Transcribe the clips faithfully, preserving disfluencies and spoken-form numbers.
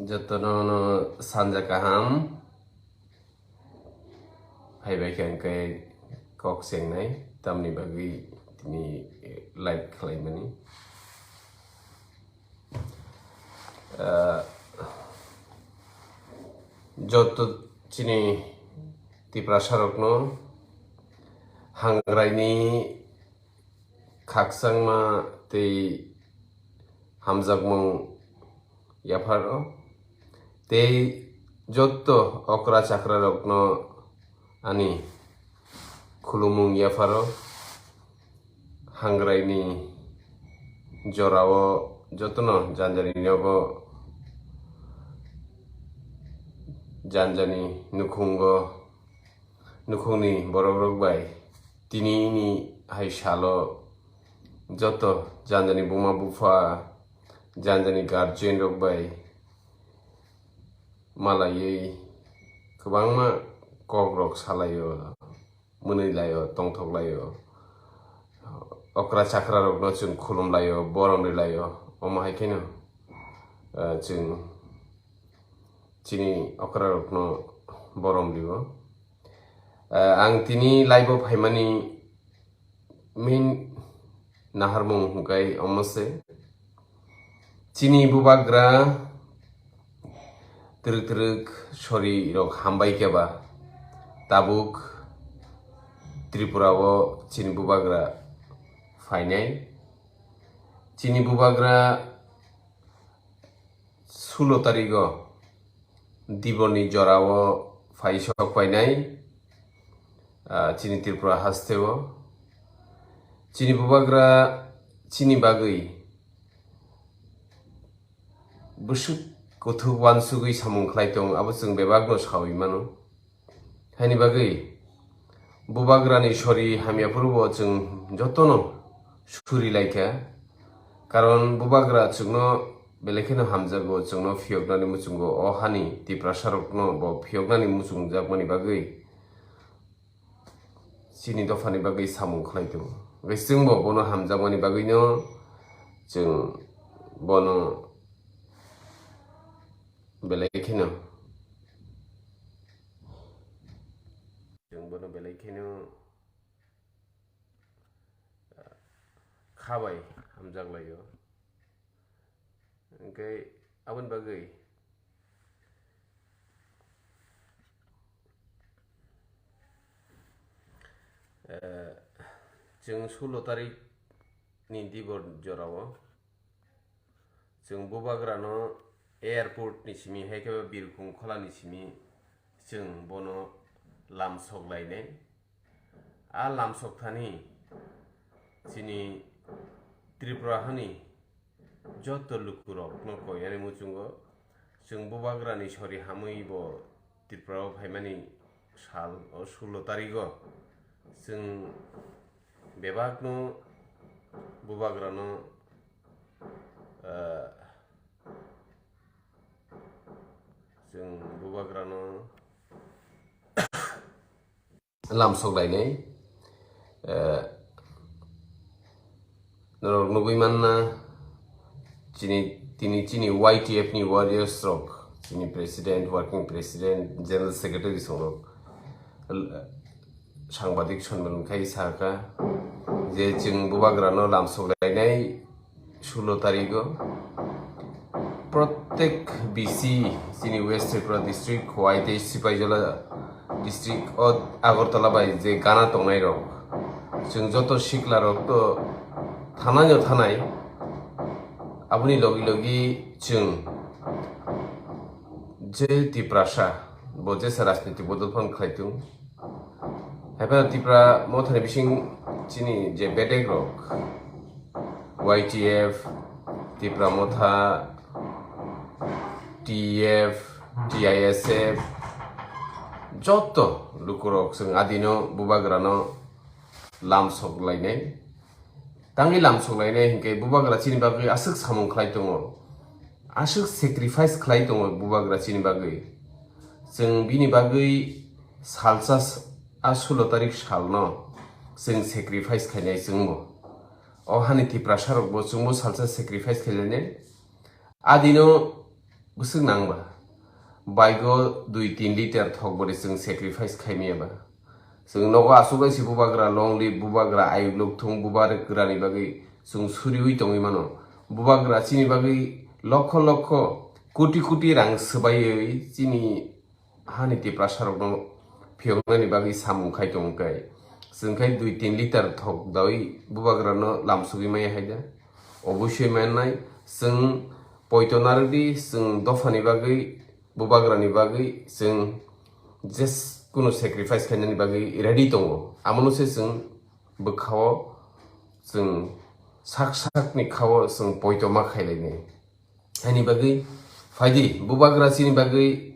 Jotono no sanja kaham. Phaibai khe hwnkhe kok chengnai, tamni bagwi tini live khlaimani. Ah, joto chini Tiprasarokno Hangrai ni khakchangma tei hamjakmung yapharo, tei jotto okra chakrarokno ani khulumung yapharo. Hangrai ni jorao jotono janjani nogo, janjani nukhungo, nukhungni borokrok bai tinini hai salo joto janjani buma bupha, janjani guardian rok bai malaiwi kwbangma kokrok salaio, mwnwi laio, tongthok laio. Okra chakrarokno chwng khulum laio, borom rw laio. Omo hai kheno, eh, chwng chini okrarokno borom rio. Eh, ang tini live-o phaimani main naharmung hwnkhe omo se. Chini bubagra twrwk twrwk sori rok hambai khe ba tabuk Tripura o chini bubagra phainai. Chini bubagra sulo tarigo Diboni jorao phai sok painai, ah, chini Tripura hasteo. Chini bubagra chini bagwi bwswk kuthuk uansugwi samung khlai tong, abo chwng bebakno saui mano. Haini bagwi bubagrani sori hamya phuru bo chwng jotono suri lai kha. Karon bubagra chwngno belai kheno hamjago, chwngno phiyoknani muchungo, o hani Tiprasarokno bo phiyoknani muchungjakmani bagwi chini dophani bagwi samung khlai tongo. Hwnkhe chwngbo bono hamjakmani bagwino chwng bono belai kheno, chwng bono belai kheno, ah, kha bai hamjak laio. Hwnkhe aboni bagwi, eh, chwng sulo tarik ni dibor jorao chwng bubagrano airport ni simi hai khe Birkhung khola ni simi chwng bono lam sok lainai. A lam sok thani chini Tripura hani joto lukurokno koi ani muchungo chwng bubagrani sori hamwi bo Tripura o phaimani sal o sulo tarigo chwng bebakno bubagrano, ah, chwng bubagrano lam sok lainai. Eh, norok nugwi manna chini, tini chini Y T F ni warriors rok, chini president, working president, general secretary songrok l-, sangbadik sonmilon khai sakha je chwng bubagrano lam sok lainai sulo tarigo. Prottek B C chini West Tripura district, Khowai tei Sipaijola district o Agartala bai je gana tongnai rok, chwng joto sikla rok to thanai no thanai, aboni logi logi chwng je Tiprasa bo jesa rajniti bodol phan khlai tung. Haiphano Tipra mothani bising chini je bedek rok, Y T F, Tipra Motha, T E F, T I S F, joto lukurok chwng adino bubagrano lam sok lainai. Tangwi lam sok lainai hinkhe bubagra chini bagwi aswk samung khlai tongo, aswk sacrifice khlai tongo bubagra chini bagwi. Chwng bini bagwi salsa s-, a sulo tarik salno chwng sacrifice khainai chwngbo. O hani Tiprasarokbo chwngbo salsa sacrifice khainai. Adino bwswk nang ba? Bike o dui tin liter thok bwrwi chwng sacrifice khai maya ba? Chwng nogo aswk bai se bubagra long live, bubagra ayuk lok thung, bubagra ni bagwi chwng suriwi tongwi mano. Bubagra chini bagwi lokho lokho, koti koti rang swbaiwi chini hani Tiprasa rokno phiyoknani bagwi samung khai tongo khe, chwng khai dui tin liter thok dawi bubagrano lamsogwi maya hai da? Obosoi mannai, chwng poito narwkdi, chwng dophani bagwi, bubagrani bagwi chwng jeskunu sacrifice khainani bagwi ready tongo. Amono se chwng bwkhao, chwng sak sakni khao chwng poito ma khailainai. Haini bagwi phaidi, bubagra chini bagwi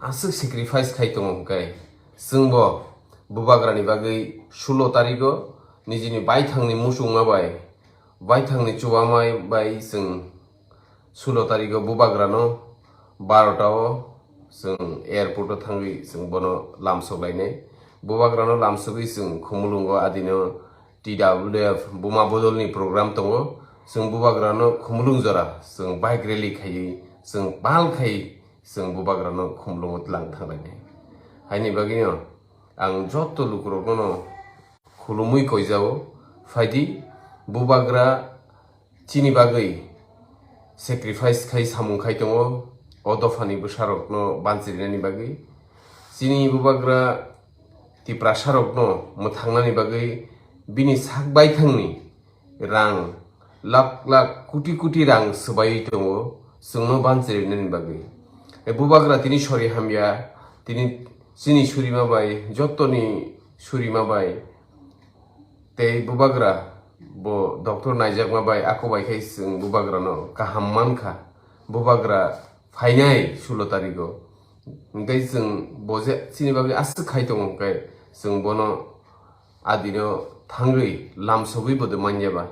aswk sacrifice khai tongo hwnkhe, chwngbo bubagrani bagwi sulo tarigo nijini baithangni muchungma bai, baithangni chubama bai chwng sulo tarigo bubagrano barota o chwng airport o thangwi chwng bono lamsok lainai. Bubagrano lamsogwi chwng Khumulwngo adino T W F buma bodolni program tongo. Chwng bubagrano Khumulwng jora chwng bike rally khaiwi chwng pal khai chwng bubagrano Khumulwngo tlang thanglainai. Haini bagwino ang joto lukurokno khulumwi koijao, phaidi bubagra chini bagwi sacrifice khai samung khai tongo, o dophani bwsarokno banchirinani bagwi. Chini bubagra Tiprasarokno mwthangnani bagwi bini sak baithangni rang lakh lakh, koti koti rang swbaiwi tongo, chwngno banchirinani bagwi. E bubagra tini sori hamya, tini chini surima bai, jotoni surima bai, tei bubagra bo doctor naijakma bai, ako bai khai chwng bubagrano kaham mankha. Bubagra phainai sulo tarigo. Hwnkhe chwng bo je chini bagwi aswk khai tongo hwnkhe, chwng bono adino thangwi lamsogwi bo de manya ba.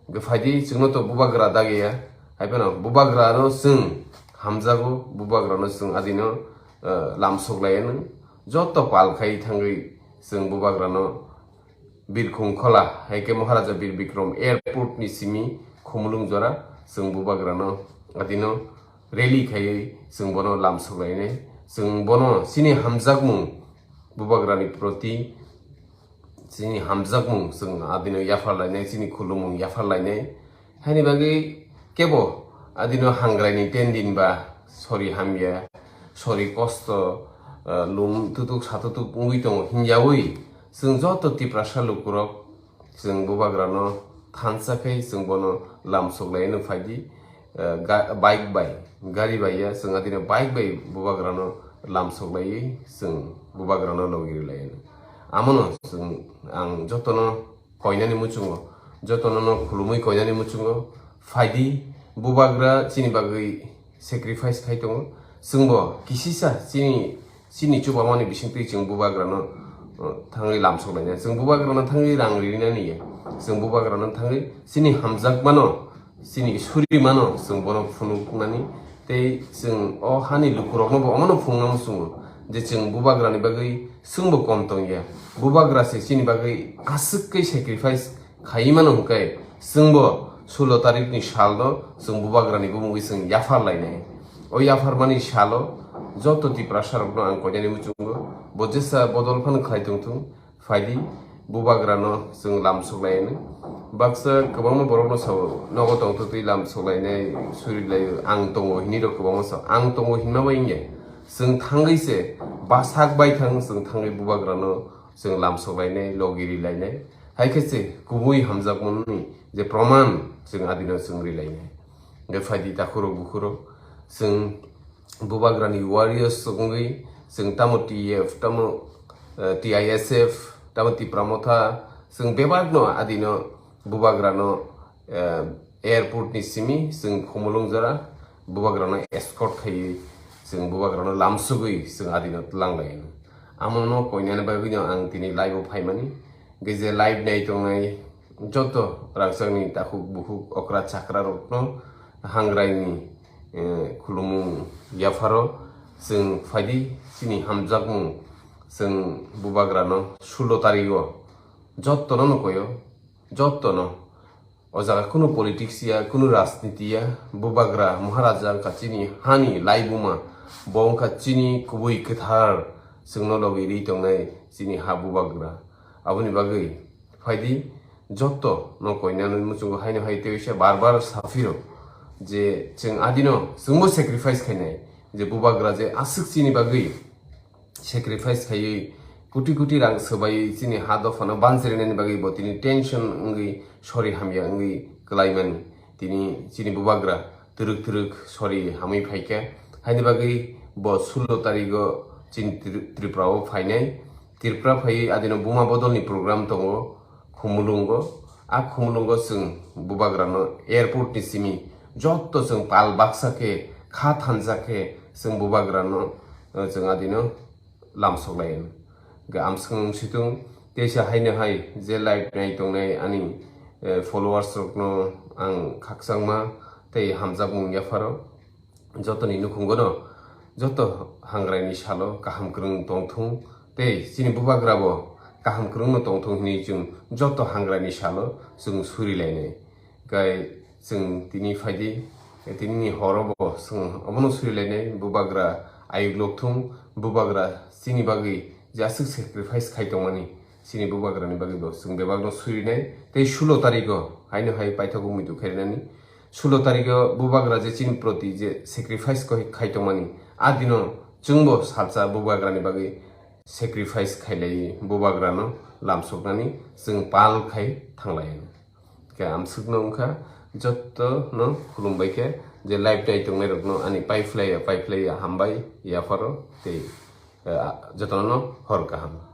Hwnkhe phaidi, chwngno to bubagra dagiya. Hai phano bubagrano chwng hamjago, bubagrano chwng adino, eh, lamsok laiya nung. Joto pal khai thangwi chwng bubagrano Birkhung Khola, hai khe Maharaja Bir Bikram Airport ni simi Khumulwng jora chwng bubagrano adino rally khaiwi chwng bono lamsok lainai. Chwng bono chini hamjakmung bubagrani proti chini hamjakmung chwng adino yaphar lainai, chini khulumung yaphar lainai. Haini bagwi kebo adino hangraini ten din ba sori hamya, sori kosto, eh, lum tutuk sa tutuk wngwi tongo hinjawi chwng joto Tiprasa lukurok chwng bubagrano thansa khai chwng bono lamsok laino phaidi, eh, ga-, bike bai, gari bai ya, chwng adino bike bai bubagrano lamsok laiwi chwng bubagrano logi rwlaino. Amono chwng ang jotono koinani muchungo, jotono no khulumwi koinani muchungo, phaidi, bubagra chini bagwi sacrifice khai tongo. Chwngbo kisisa chini, chini chubamani bisingtwi chwng bubagrano, uh, thangwi lamsok lainai. Chwng bubagrano thangwi rang rinani ya. Chwng bubagrano thangwi chini hamjakmano, chini surimano chwng bono phunuknani. Tei chwng o hani lukurokno bo omono phunukna muchungo je chwng bubagrani bagwi chwngbo kom tongya. Bubagra se chini bagwi aswk khe sacrifice khai mano hwnkhe, chwngbo sulo tarikni salno chwng bubagrani bumungwi chwng yaphar lainai. O yapharmani salo joto Tiprasarokno ang koinani muchungo, bo jesa bodol phano khlai tongthung, phaidi, bubagrano chwng lamsok lainai. Baksa kwbangma borokno sao, nogo tongtwtwi lamsok lainai, suri laio, ang tongo hinwi rok kwbangma sao, ang tongo hinma bai wngya. Chwng thangwi se, basak bai thang chwng thangwi bubagrano chwng lamsok lainai, logi ri lainai. Hai khe se kubui hamjakmani je proman chwng adino chwng ri lainai. Hwnkhe phaidi takhurok bukhurok, chwng bubagrani warriors wngwi chwng tamo T F, tamo, eh, T I S F, tamo Tipra Motha, chwng bebakno adino bubagrano, eh, airport ni simi chwng Khumulwng jora bubagrano escort khaiwi chwng bubagrano lamsogwi chwng adino twlang laio. Amono koinani bagwino ang tini live o phaimani. Hwnkhe je live nai tongnai joto rangchakni takhuk bukhuk okra chakra rokno hangraini, eh, khulumung yapharo chwng phaidi chini hamjakmung chwng bubagrano sulo tarigo jottono no koyo, jottono O jaga kunu politics ya, kunu rajniti ya, Bubagra Maharaja wngkha chini hani laibuma, bo wngkha chini kubui kwthar, chwngno logi ri tongnai chini ha Bubagra. Aboni bagwi phaidi, jotto no koinani muchungo haino hai teisa bar bar saphiro je chwng adino chwngbo sacrifice khainai, je Bubagra je aswk chini bagwi sacrifice khaiwi koti koti rang swbaiwi chini ha dophano banchirinani bagwi bo tini tension wngwi sori hamya wngwi kwlaimani. Tini chini Bubagra twrwk twrwk sori hamwi phaikha. Haini bagwi bo sullo tarigo chini Tri-, Tripura o phainai. Tripura phaiwi adino buma bodolni program tongo Khumulungo. A Khumulungo chwng Bubagrano airport ni simi jotto chwng pal baksa khe, kha thansa khe chwng Bubagrano, eh, chwng adino lamsok lai. Ga amswknung situng teisa haino hai je live nai tongnai ani, eh, followers rokno ang khakchangma tei hamjakmung yapharo. Jotoni nukhungono joto hangrai ni salo kaham kwrwng tongthung tei chini Bubagra bo kaham kwrwngno tongthung hinwi chwng joto hangrai ni salo chwng suri lainai. Kai chwng tini phaidi, tini ni horo bo chwng obono suri lainai, Bubagra ayuk lokthung, Bubagra chini bagwi je aswk sacrifice khai tongmani, chini Bubagra ni bagwi bo chwng bebak no suri nai. Tei sullo tarigo haino hai paithak wngwi tongkha rinani. Sullo tarigo Bubagra je chini proti je sacrifice koi khai tongmani, a dino chwngbo salsa Bubagra ni bagwi sacrifice khailai Bubagra no lamsoknani chwng pal khai thanglai. Khe amswkno wngkha, jotto no khulumbai khe, je live nai tongnai rokno ani paiphlai ya, paiphlai ya, hambai yapharo tei, eh, jotono hor kaham.